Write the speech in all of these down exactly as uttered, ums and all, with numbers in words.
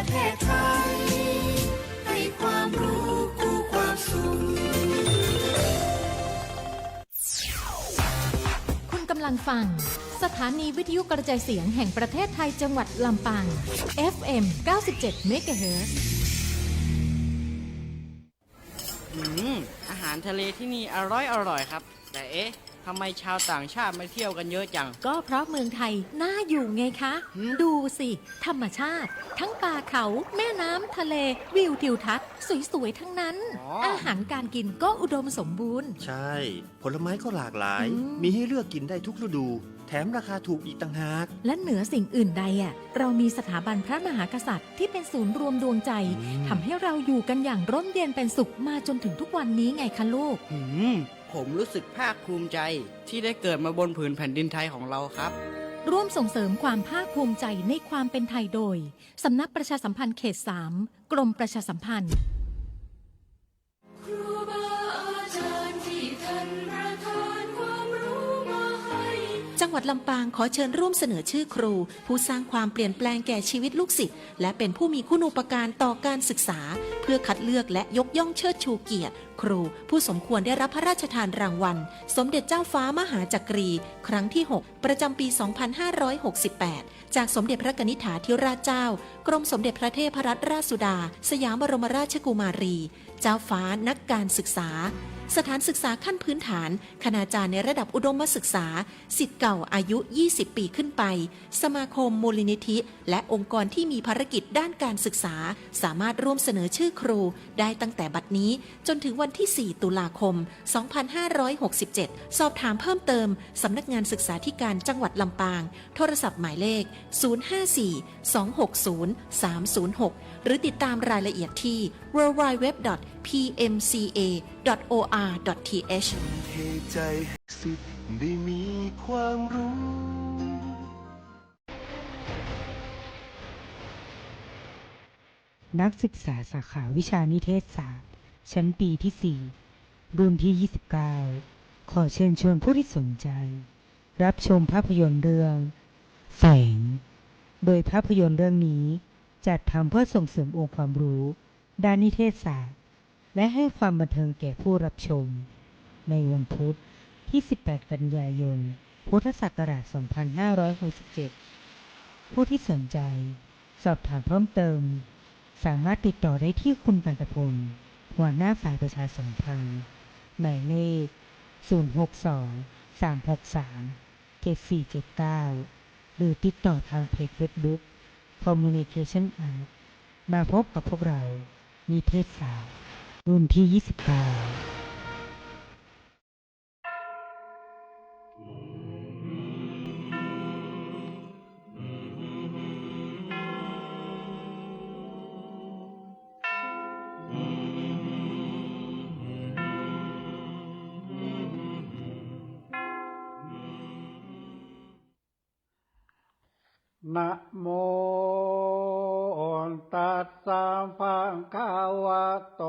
แพทย์ไทย ให้ความรู้คู่ความสุข คุณกำลังฟัง สถานีวิทยุกระจายเสียงแห่งประเทศไทย จังหวัดลำปาง เอฟเอ็ม เก้าสิบเจ็ด เมกะเฮิรตซ์ อืม อาหารทะเลที่นี่อร่อยอร่อยครับ แต่เอ๊ะ ทำไมชาวต่างชาติมาเที่ยวกันเยอะจัง ก็เพราะเมืองไทยน่าอยู่ไงคะ หืม ดูสิ ธรรมชาติ ทั้งป่าเขา แม่น้ำ ทะเล วิวทิวทัศน์ สวยๆ ทั้งนั้น อ๋อ อาหารการกินก็อุดมสมบูรณ์ ใช่ ผลไม้ก็หลากหลาย อืม มีให้เลือกกินได้ทุกฤดู แถมราคาถูกอีกต่างหาก และเหนือสิ่งอื่นใดอะ เรามีสถาบันพระมหากษัตริย์ที่เป็นศูนย์รวมดวงใจ อืม ทำให้เราอยู่กันอย่างร่มเย็นเป็นสุขมาจนถึงทุกวันนี้ไงคะลูก หืม ผมรู้สึกภาคภูมิใจที่ได้เกิดมาบนผืนแผ่นดินไทยของเราครับ ร่วมส่งเสริมความภาคภูมิใจในความเป็นไทยโดย สำนักประชาสัมพันธ์เขตสาม กรมประชาสัมพันธ์ ครูบาอาจารย์ที่ท่านประทานความรู้มาให้ จังหวัดลำปางขอเชิญร่วมเสนอชื่อครู ผู้สร้างความเปลี่ยนแปลงแก่ชีวิตลูกศิษย์ และเป็นผู้มีคุณูปการต่อการศึกษา เพื่อคัดเลือกและยกย่องเชิดชูเกียรติ ครูผู้สมควรได้รับพระราชทานรางวัล สมเด็จเจ้าฟ้ามหาจักรี ครั้งที่หก ประจำปี สองพันห้าร้อยหกสิบแปด จากสมเด็จพระกนิษฐาธิราชเจ้า กรมสมเด็จพระเทพรัตนราชสุดา สยามบรมราชกุมารี เจ้าฟ้านักการศึกษา สถานศึกษาขั้นพื้นฐาน คณาจารย์ในระดับอุดมศึกษา ศิษย์เก่าอายุ ยี่สิบ ปีขึ้นไป สมาคม มูลนิธิ และองค์กรที่มีภารกิจด้านการศึกษา สามารถร่วมเสนอชื่อครูได้ตั้งแต่บัดนี้จนถึงวันที่ สี่ ตุลาคม สองพันห้าร้อยหกสิบเจ็ด สอบถามเพิ่มเติม สำนักงานศึกษาธิการจังหวัดลำปาง โทรศัพท์หมายเลข ศูนย์ห้าสี่ สองหกศูนย์ สามศูนย์หก หรือติดตามรายละเอียดที่ ดับเบิลยู ดับเบิลยู ดับเบิลยู ดอท พี เอ็ม ซี เอ ดอท โอ อาร์ ดอท ที เอช นักศึกษาสาขาวิชานิเทศศาสตร์ ชั้นปีที่ สี่ รุ่นที่ ยี่สิบเก้า ขอเชิญชวนผู้ที่สนใจ รับชมภาพยนตร์เรื่อง แฝง โดยภาพยนตร์เรื่องนี้จัดทำเพื่อส่งเสริมองค์ความรู้ด้านนิเทศศาสตร์ และให้ความบันเทิงแก่ผู้รับชม ในวันพุธที่ สิบแปด กันยายน พุทธศักราช สองพันห้าร้อยหกสิบเจ็ด ผู้ที่สนใจสอบถามเพิ่มเติม สามารถติดต่อได้ที่คุณกันตพล หัวหน้าฝ่ายประชาสัมพันธ์ หมายเลข ศูนย์หกสอง สามหกสาม เจ็ดสี่เจ็ดเก้า หรือติดต่อทางเพจเฟซบุ๊ก Communication Art มาพบกับพวกเรา นิเทศศาสตร์ รุ่นที่ ยี่สิบเก้า นะโม ตัสสะ ภะคะวะโต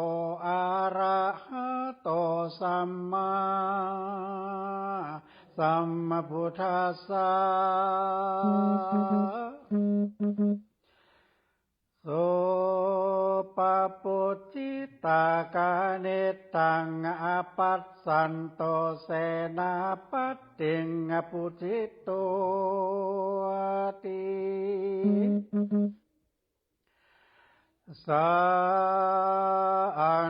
อะระหะโต สัมมาสัมพุทธัสสะ สุปะปุจฉิตา กานิตัง อะปัสสันโต เสนาปะติง อะปุจฉิตุติ สั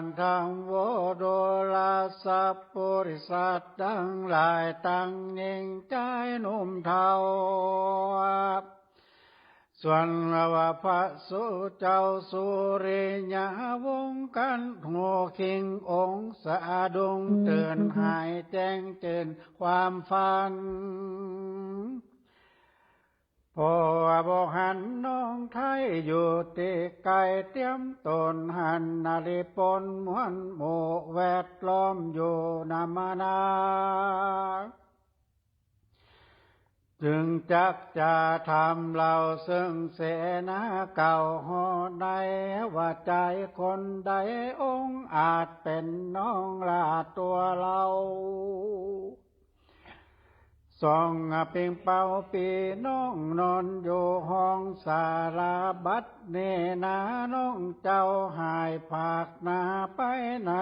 ทธัง โว ดูราสะปุริสัตว์ตังหลาย ตังยิ่งจายหนุ่มเฒ่า ส่วนว่าพระสุเจ้าสุริยะวงศ์ กันโหคิงค์องค์สะดุ้งตื่น หายแจ้งจื้นความฝัน เพราะว่าบ่หันน้องไท้อยู่ตี้ไกล เตียมต๋นหั้นนาริปนมวลหมู่แวดล้อมอยู่นามานา จึงจักจะถามเล่าซึ่งเสนาเก่าฮอดใน ว่าจายคนใดองอาจเป๋นน้องหล้าตั๋วเฮา สองเปงเปาปี้น้องนอนอยู่ห้องสารา บัดนี้นาน้องเจ้าหายผากหน้าไปไหน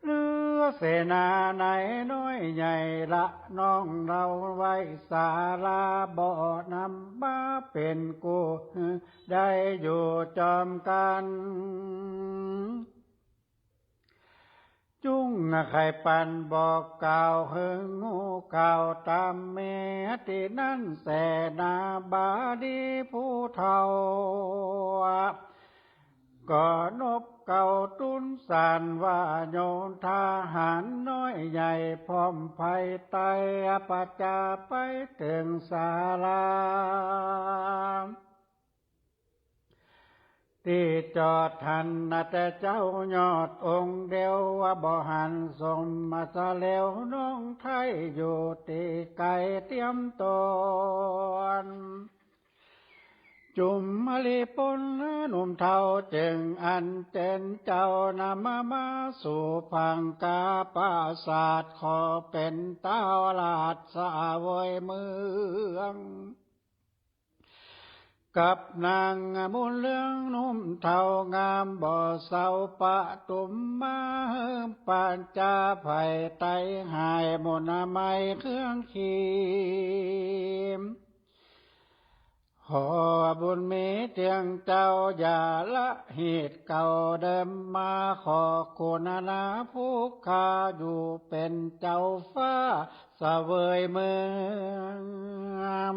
ฤๅเสนาไหนน้อยใหญ่ละ น้องเฮาไว้สารา บ่นำมาเป๋นกู้หื้อได้อยู่จอมกั๋น จุ่งใค่ปันบอกกล่าวหื้อฮู้ข่าวต๋ามเมตินั้นแสนาบดีผู้เฒ่า ก็นบเกล้าตุ๊นสารว่า โยมทหารน้อยใหญ่พร้อมไพร่ไตร ประจาไปเถิงสารา ตี้จอดหั้นนาแต่เจ้ายอดองค์เดียว ว่าบ่หันสมมาซะแล้ว น้องไท้อยู่ตี้ไก๋เตียมต๋น จุมมะลิปนหนุ่มเฒ่าจึงอัญเจิญเจ้านำมาสู่ผังคาปราสาท ขอเป๋นต้าวราชเสวยเมือง กับนางบุญเรืองหนุ่มเฒ่างามบ่เศร้า ปทุมมาหื้อปัจจาไพร่ไตร หายมนต์ไหม้เครื่องขีม ขอบุญมีเตียงเจ้า อย่าละฮีตเก่าเดิมมา ขอคุณนาผู้ข้าอยู่เป๋นเจ้าฟ้าเสวยเมือง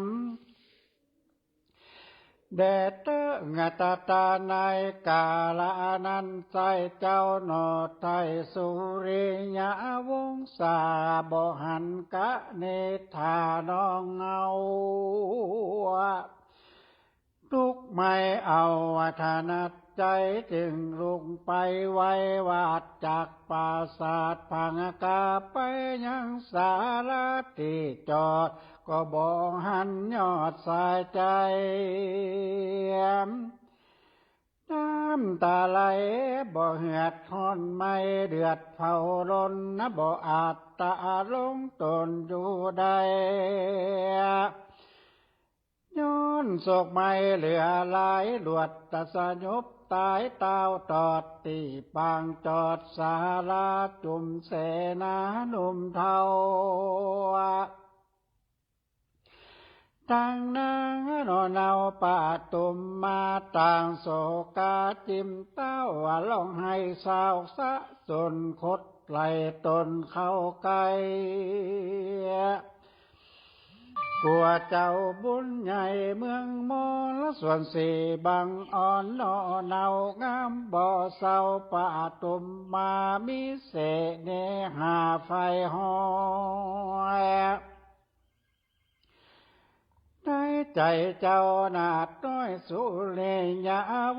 แด่เต๊อะงาตาตาในกาละนั้น ใจ้เจ้าหน่อไท้สุริยวงศา บ่หันกะเนตถาน้องเฮา ตุ๊กข์ไม่เอาถนัดใจ๋ จึงลุกไปไววาด จากปราสาทผังคาไปยังสาราตี้จอด ก็บ่หันยอดสายใจ๋ น้ำต๋าไหลบ่เหือด ฮ้อนไหม้เดือดเผาร้อน บ่อาจตะลงต๋นอยู่ได้ ย้อนโศกไหม้เหลือหลาย หลวดตะสยบต๋าย ต้าวตอดตี้ปางจอดสารา จุมเสนาหนุ่มเฒ่า ตังนางหน่อเนาปทุมมา ต่างโศกาจิ่มเต้า ว่าฮ้องไห้เศร้าสะสน ขดไหล่ต๋นเข้าใก้ กั๋วเจ้าบุญใหญ่เมืองมอญ ส่วนสีบังอ่อนหน่อเนางามบ่เศร้า ปทุมมามีเสน่หาใฝ่ฮ้อย ในใจ๋เจ้านาดน้อยสุริย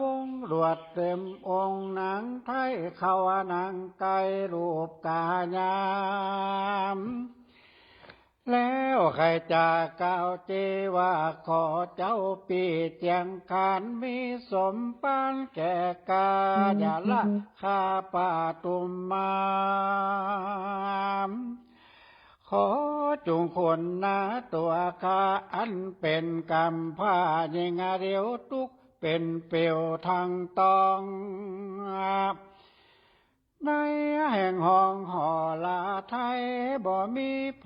วงศ์ หลวดเต็มองค์นางไท้ เข้านั่งใก้รูปกายาม แล้วใค่จะกล่าวเจว่า ขอเจ้าปี้เจียงคาน มีสมภารแก่ก้า อย่าละข้าปทุมมา ขอจุ่งคนนาตั๋วข้า อันเป๋นกำพร้าหญิงเดียว ตุ๊กข์เป๋นเปลวทั้งตอง ในแห่งห้องหอลาไท้ บ่มีไผ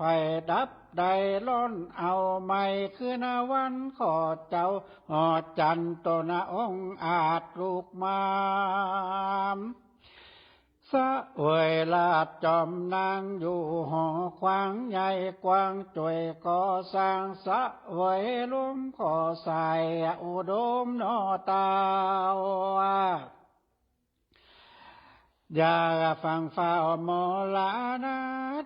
ดับได้ ร้อนเอาไหม้คืนวัน ขอเจ้าหอจันทร์ต๋นองอาจลุกมา เสวยราชจอมนางอยู่หอขวางใหญ่กว้าง จ้วยก่อสร้างเสวยลม ขอสายอุดมหน่อเต้า อย่าฟั่งฟ้าวมรณะ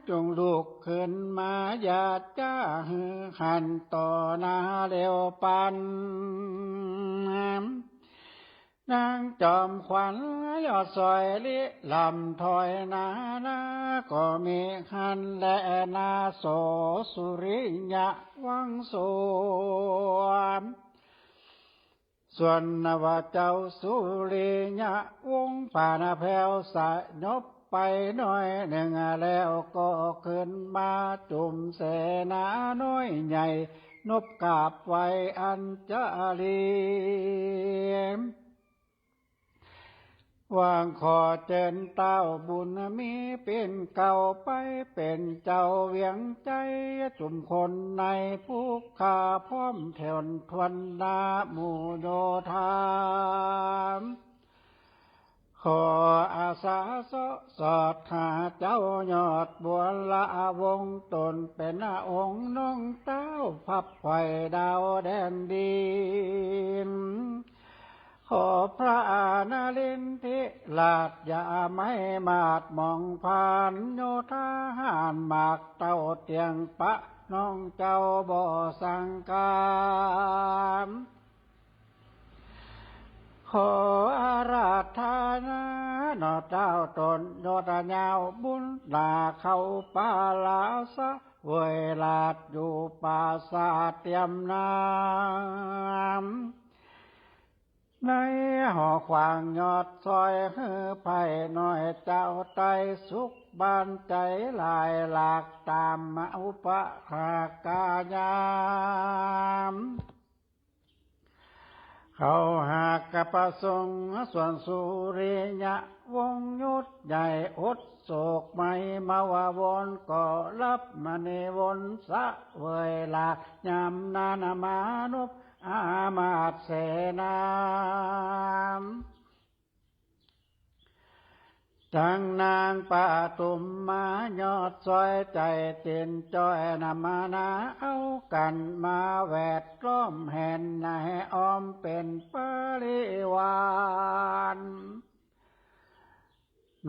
จุ่งลุกขึ้นมา อย่าจะหื้อหันต่อหน้าเร็วปัน นางจอมขวัญยอดสอยลิลำถอยหน้า นาก็มีหันแลนา โสสุริยวงศ์สวง ส่วนว่าเจ้าสุริยวงศ์ ผ่านแผ้วสยบไป ไปหน้อยนึ่งแล้วก็ขึ้นมาจุ่มเสนาน้อยใหญ่นบกราบไหว้อัญชลี ว่าขอเจิญเต้าบุญมีเป๋นเกล้าไปเป๋นเจ้าเวียงใจ๋ จุ่มคนในปุกคาพร้อมถ้วนหน้าหมู่โยธา ขออาสาเสาะสอดหาเจ้ายอดบัวละวงศ์ ตนเป๋นองค์น้องเต้าพับไขว่ดาวแดนดิน ขอพระนรินทิราชอย่าไม้มาดหมองผ่าน โยธาหาญมากเต้าเตียงปะน้องเจ้าบ่สังคาม ขออาราธนาหน่อเต้าตนยอดยาวบุญหนาเข้าปาลาเสวยราชอยู่ปราสาทเตียมน้ำ ในหอขวางยอดซอยหื้อไพร่น้อยเจ้าไต้สุขบานใจ๋หลายหลากต๋ามมาอุปถากายาม เขาหากประสงค์ส่วนสุริยะวงศ์ยศใหญ่อดโศกไม้มาวาวนก็รับมานิมนต์เสวยราชยามนั้นมานุบ อามาตย์เสนา ตังนางปทุมมายอดซอยใจ๋เตียนจ้อยนำมานาเอากั๋นมาแวดล้อมแห่นในอ้อมเป๋นปริวาร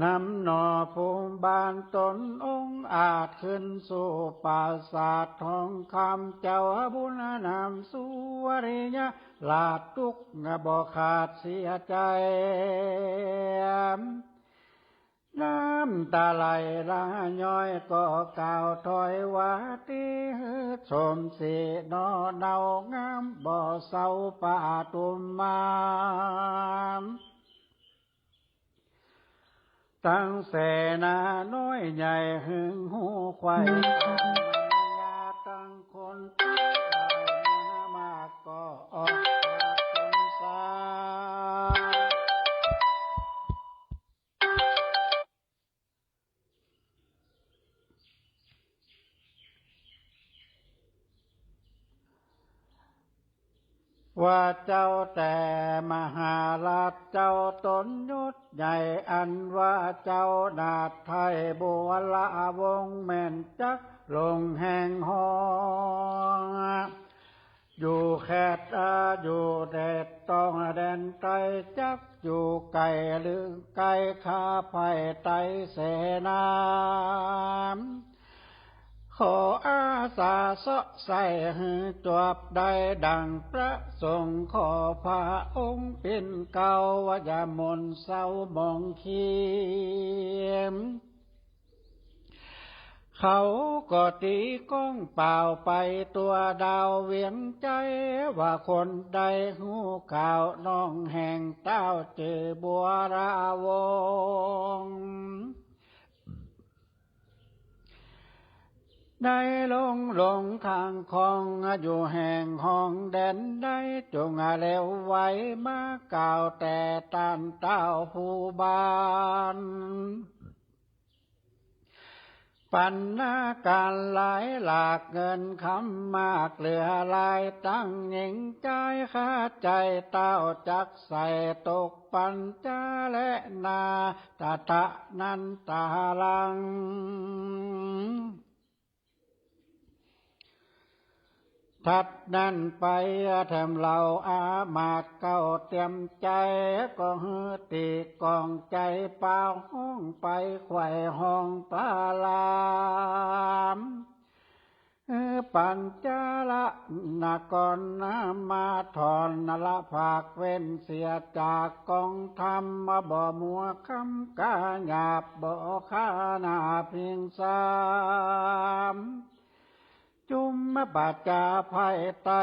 นำหน่อภูมิบาลต๋นองอาจขึ้นสู่ปราสาททองคำ เจ้าบุญนำสุริยราชตุ๊กข์บ่ขาดเสียใจ๋ น้ำต๋าไหลละย้อยก็กล่าวถอยว่า ตี้หื้อสมศรีหน่อเนาเงามบ่เศร้าปทุมมา ตังเสนาน้อยใหญ่หึงฮู้ใค่ ตังคนมากก็ออกจากสงสาร ว่าเจ้าแต่มหาราชเจ้าต๋นยศใหญ่ อันว่าเจ้านาถไทยบัวละวงศ์แม่นจักลงแห่งหอ อยู่แคดอาอยู่แดดต้องแดนไต้ จักอยู่ไก๋หรือใก้ ข้าไพร่ไต้เสนา ขออาสาเสาะใส่หื้อจวบได้ดั่งประสงค์ ขอพระองค์เป๋นเกล้าว่าอย่ามนเศร้าหมองเขียม เขาก็ตี๋ก้องเป่าไปตั๋วดาวเวียงใจ๋ ว่าคนใดฮู้ข่าวน้องแห่งเต้าจื้อบัวละวงศ์ ได้ลงหลงทางคองอยู่แห่งห้องแดนใด จงเร็วไวมากล่าวแต่ต้านเต้าผู้บาน ปัณณาการหลายหลากเงินคำมากเหลือหลาย ตังหญิงจายข้าใจ๋เต้าจักใส่ตกปัญจาและนาตะทะนันตาลัง ถัดนั้นไปแถมเหล่าอามาตย์เกล้าเตียมใจ๋ ก็หื้อตี๋ก้องใจ๋เป่าฮ้องไปไขว่ฮ้องปรารภ ปัญจาละนครมาถอนละภาคเว้นเสียจากกองธรรม บ่มัวคำกาหยาบบ่ฆ่าหน้าพิงสาม จุมปะจาภัยไตร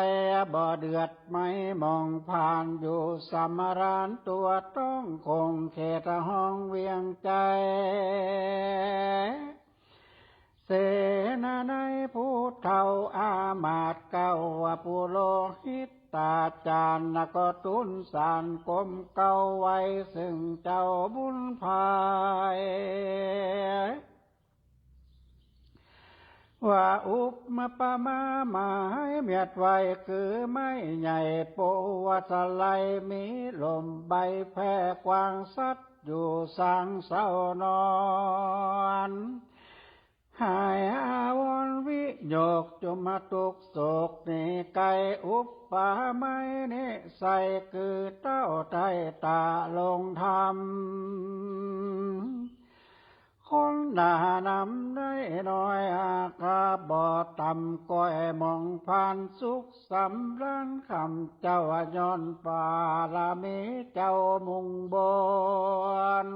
บ่เดือดไหม้หมองพานอยู่สำราญตัวต้องคงเขตห้องเวียงใจ เสนาในผู้เฒ่าอามาตย์เก้าว่าปุโรหิตาจารย์ก็ทูลสารกรมเกล้าไว้ซึ่งเจ้าบุญภาย ว่าอุปมาหมายเมียดไว้คือไม้ใหญ่โปวัสไลมีลมใบแผ่กว้างสัตว์อยู่สางเศร้านอน หายอาวรณ์วิโยคจุมทุกข์โศกหนีไกล อุปมานิสัยคือเต้าไทยตาลงธรรม คนหนานำได้น้อยอาคาบ่ต่ำก้อยหมองพานสุขสำราญคำเจ้าย้อนบารมีเจ้ามุ่งบน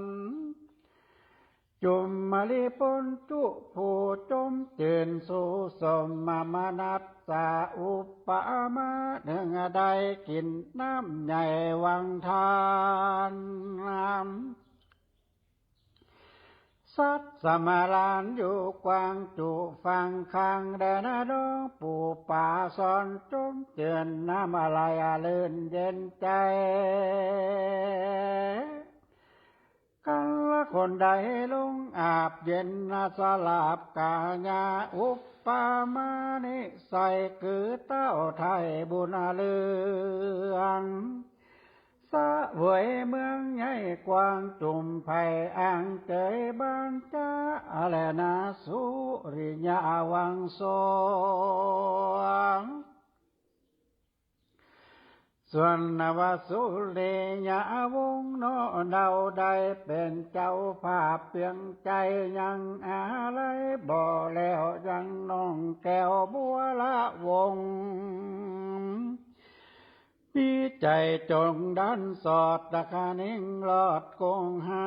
จุมมะลิปนจุผู้จมจื้นสู่สมมนัสสาอุปมาเนึ่งได้กิ๋นน้ำใหญ่หวังทาน สัตว์สำราญอยู่กว้างจุฟังข้างแดนดงปู่ป่าสอนจมจื้นน้ำอะไรลื่นเย็นใจ กัลคนใดลงอาบเย็นสลาบกายา อุปมานิสัยคือเต้าไทยบุญเรือง เสวยเมืองใหญ่กว้างจุมไพอ่างเจยบ้านจ้า แลนาสุริยาวังสง ส่วนนวสุริยวงศ์โนเดาได้เป๋นเจ้าภาพเปียงใจ๋ยังอาลัยบ่แล้วยังน้องแก้วบัวละวงศ์ มีใจ๋จงดันสอดตะคะนิงรอดคงหา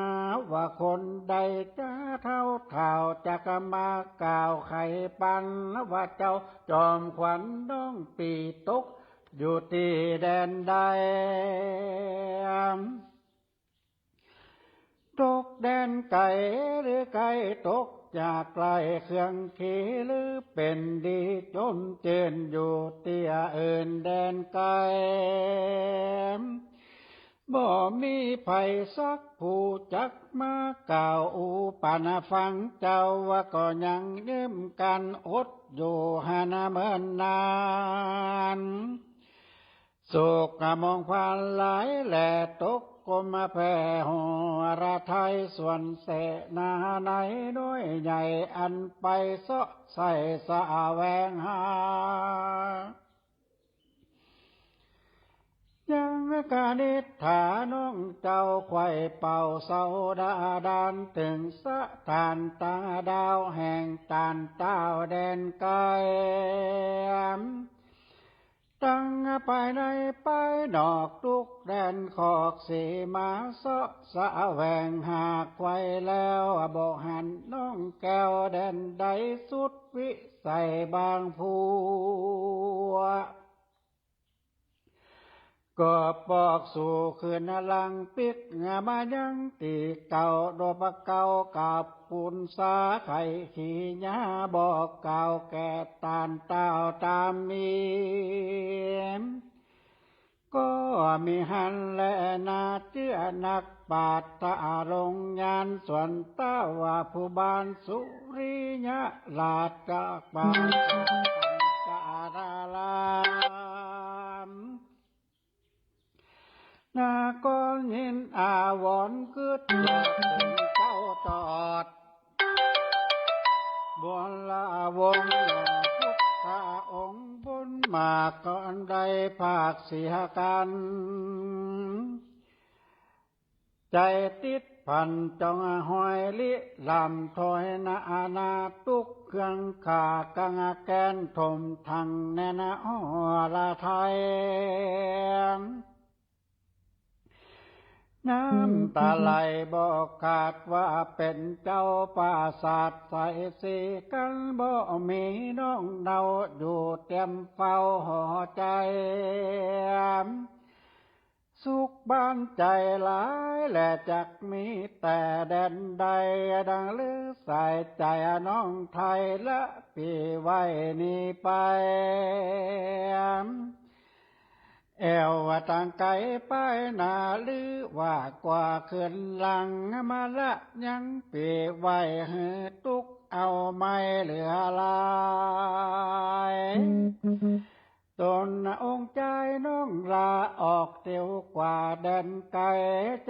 ว่าคนใดจะเฒ่าเฒ่าจักมากล่าวไขปันว่าเจ้าจอมขวัญน้องปีตกอยู่ตี้แดนใด ตกแดนไก๋หรือไก๋ตกจากไกลเครื่องขีหรือเป๋นดีจมจื้นอยู่ตี้อื่นแดนไก๋ บ่มีใผสักผู้จักมากล่าวอู้ปันฟังเจ้าว่าก็ยังยืมกั๋นอดอยู่หั้นเมินนาน สุขมองพานหลายแลตกกลมแผ่หระไทยส่วนเสนาในน้อยใหญ่อันไปเสาะใส่แสวงหา ยังกนิษฐาน้องเจ้าไขว่เป่าเสาดาดานเถิงสถานตาดาวแห่งตานเต้าแดนไก๋ ตังภายในภายนอกทุกแดนขอกสีมาเสาะแสวงหาไขว่แล้วบ่หันน้องแก้วแดนใดสุดวิสัยบางผัว ก็ปอกสู่คืนหลังปิ๊กมายังตี้เก่าโดยปะเก่ากับปุณสาไขขีญาบอกกล่าวแก่ตานเต้าตามมี ก็มีหั้นแลนาเจื้อนักปราชญ์ทะลงญาณส่วนเต้าว่าผู้บ้านสุริยะราชปราชญ์จาราราม นาก็ยินอาวรณ์กึ๊ดเถิงเจ้าตอด บัวละวงศ์พุทธองค์บุญมาก่อนได้ภาคเสียกั๋น ใจ๋ติดพันจองห้อยลิลำถอยนาอาณาทุกข์เครื่องขากังแกนถมทั้งแน่นอรไทย เ น้ำต๋าไหลบ่ขาดว่าเป๋นเจ้าปราสาทใสศรี กั๋นบ่มีน้องเนาอยู่เตียมเฝ้าหัวใจ๋ สุขบานใจ๋หลายแล จักมีแต่แดนใด ดังลือสายใจ๋น้องไทยละปี้ไหว้หนีไป แอ่วตางไก๋ไปหน้า ลือว่ากว่าเคือนหลัง มาละยังปี้ไหว้หื้อตุ๊กเอาไม่เหลือหลาย ต๋นองค์จายน้องลาออกเตียวกว่าแดนไก๋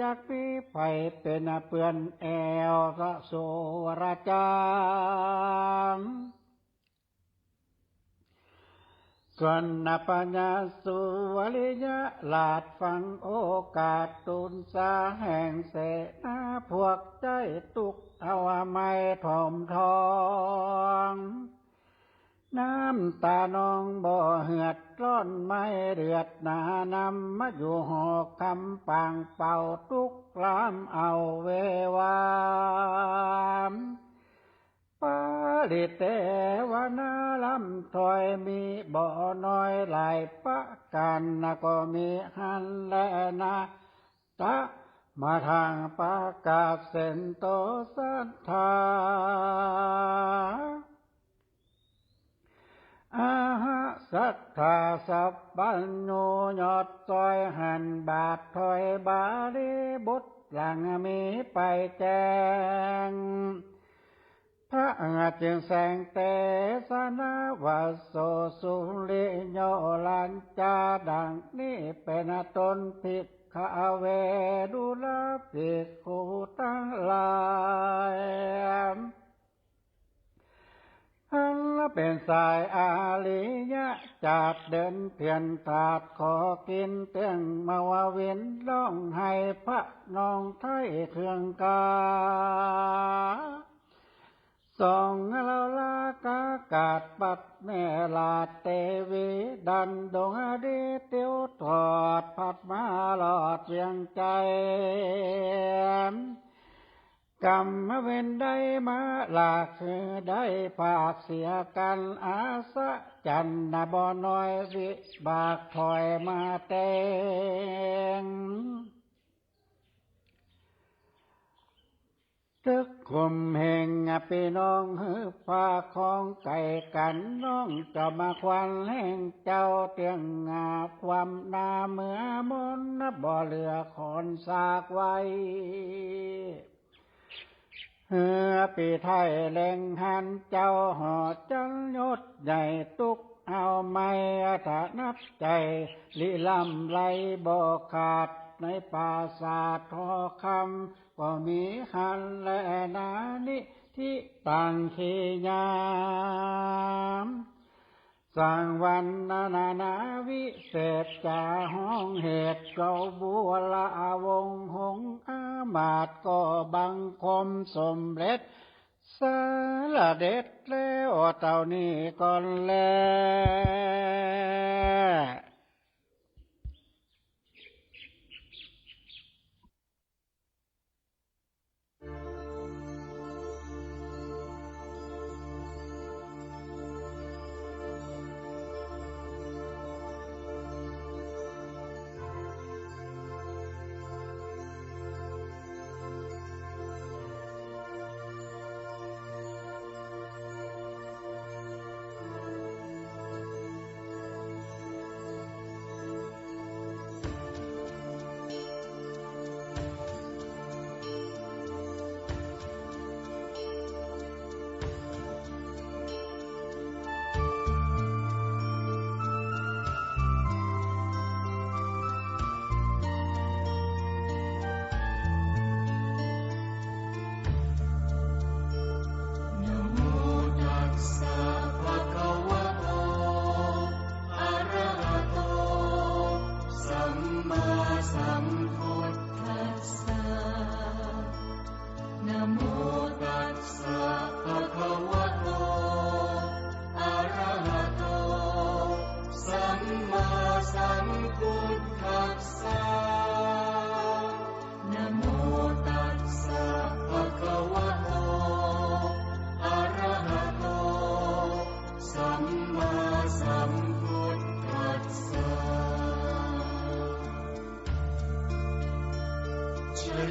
จักปี้ไผเป๋นเปื้อนแอ่วสะสุรจาร ส่วนพญาสุริยราชฟังโอกาสตูนสาแห่งเสนา พวกใจ๊ตุ๊กเอาไม่ถ่อมท้อง น้ำต๋านองบ่เหือด ร้อนไม่เดือดหนานำ มาอยู่หอคำปางเป่าตุ๊กลามเอาเววา ปริเตวนาลำถ้อยมีบ่น้อยหลายประก๋าน ก็มีหั้นแลนา ตะมาทางประกาศเส้นโตศรัทธา อาหะศรัทธาสัพพัญญู ยอดซ้อยหันบาทถ้อยบาลี บุตรหลังมีไปแจ้ง พระจึงแสดงเตสนา วโสสุริโยรัญจา ดังนี้เป๋นต้น ภิกขเวดุราภิกขุตังหลาย อันเป๋นสายอริยะจาติ เดินเพียรตราดขอกิ๋น เตื้องเมาวินร้องไห้ พระน้องไท้เคืองกา ส่งเฮาลากากาศปัดแม่ราชเตวี ดันดวงดีเตียวทอด พัดมาลอดเวียงใจ๋ กำเวรได้มาลากคือได้ผากเสียกั๋น อัศจรรย์บ่น้อย วิบากถ้อยมาแต่ง ตึกข่มเหงปี้น้องหื้อพาของไก๋กั๋น น้องจอมขวัญแห่งเจ้าเตี้ยงงา ความหน้าเมือมนบ่เหลือขอนซากไว้ หื้อปี้ไท้แลงหันเจ้า ห่อจันยศใหญ่ตุ๊กเอาไม่ถนัดใจ๋ ลิล่ำไหลบ่ขาด ในปราสาททองคำ ก็มีหั้นแลนา นิธิตังขีญา สังวรรณนานาวิเศษจา ฮ้องเหตุเกล้าบุรวงศ์หงส์อามาตย์ ก็บังคมสมเร็จ สารเด็จแล้วเต้านี้ก่อนแล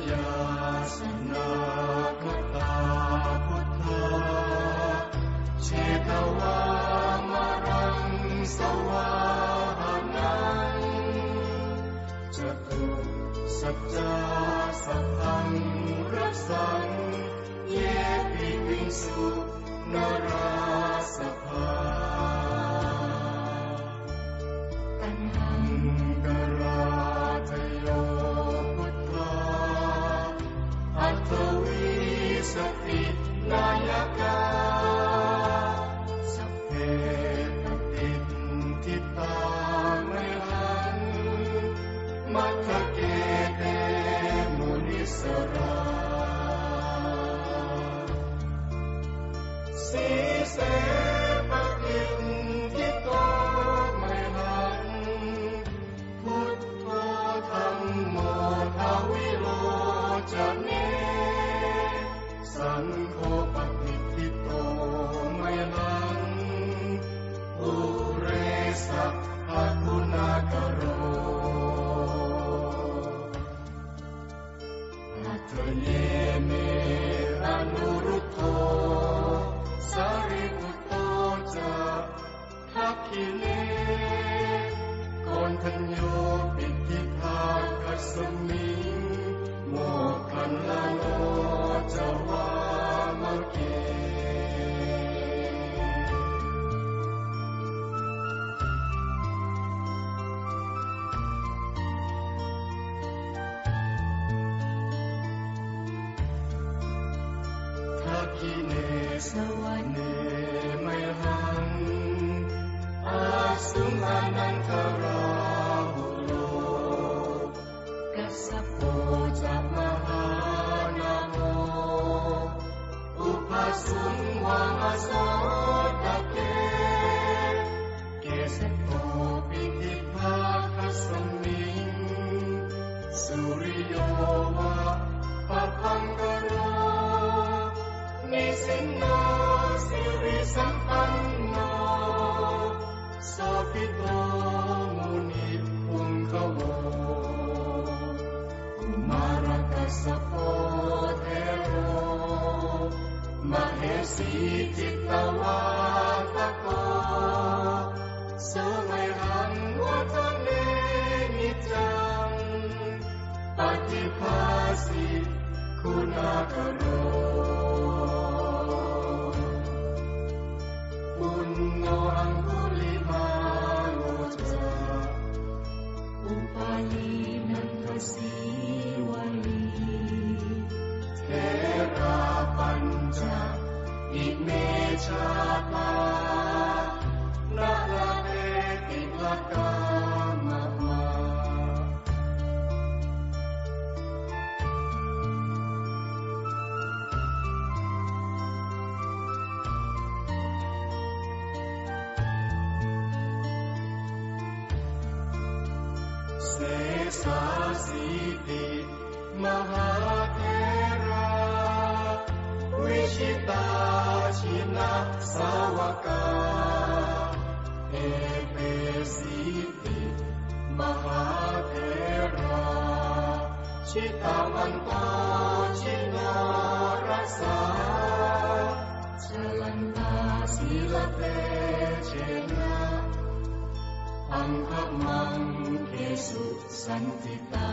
ยาสนาคตาพุทธา เชตวามะรังสวาหะนัง จตุสัจจาสัพพังรัสสัง เยปิวิงสุนราสภา ตัณหังคราทโยพุทธา อัฏฐวีสตินายกา สัพเพปฏิฏฐิตาเมหัง มัคคเกเตมุนิสสรา สีเสปฏิฏฐิโตเมหัง พุทโธธัมโมทวิโลจเน สังโฆปฏิฏฐิโตเมหัง ปุเรสัพพะกุณากะโร หะเทเยเมอะนุรุทโธ สารีปุตโตจะ ทักขิเณ โกณฑัญโญ ปิฏฐิภาคัสมิง โมคคัลลาโนจะ วามะเก ทักขิเณ สวะเน เมหัง อาสุงอานังคาราหุโล กัสสโปจะมหานาโม อุภาสุงวามะโสตะเก เกสโตปิฏฐิภาคัสมิง สุริโยวะปะภังกะโร นิสินโนสิริสัมปันโน โสภิโตมุนิปุงกะโว กุมารกัสสโปเถโร มะเหสีจิตตวาทะโก สุเมหังวัฒเนนิจจัง ปะฏิภาสิคุณากะโร ปุณโณอังคุลิมาโลจะ อุปาลีนันทสีวลี เถราปัญจะ อิเม ชาตา นะละเวติลกามะมา เสสาสีติ มหาเถรา วิชิตาชินสาวกา เอเปสีติ มหาเถรา ชิตาวันโตชิโนรสา ชลันตาสีลเตเจนะ อังคมังเคสุ สันติตา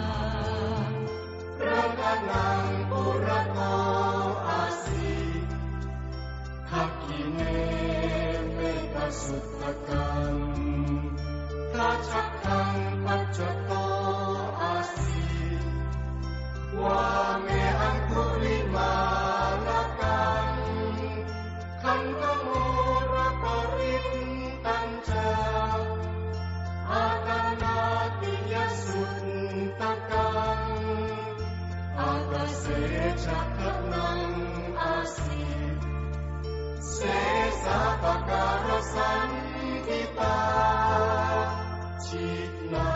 รัตนังปุระโตอาสิ ทักขิเณ เมตสุตตะกัง ทัจจคังปัจจโตอาสิ วาเมอังคุลิมาละกัง คันธโมรปริตตัญจะ อาตานาติยสุตตะกัง อากาเสจะขะนังอาสิ เสสาปะการะสันทิตา จินา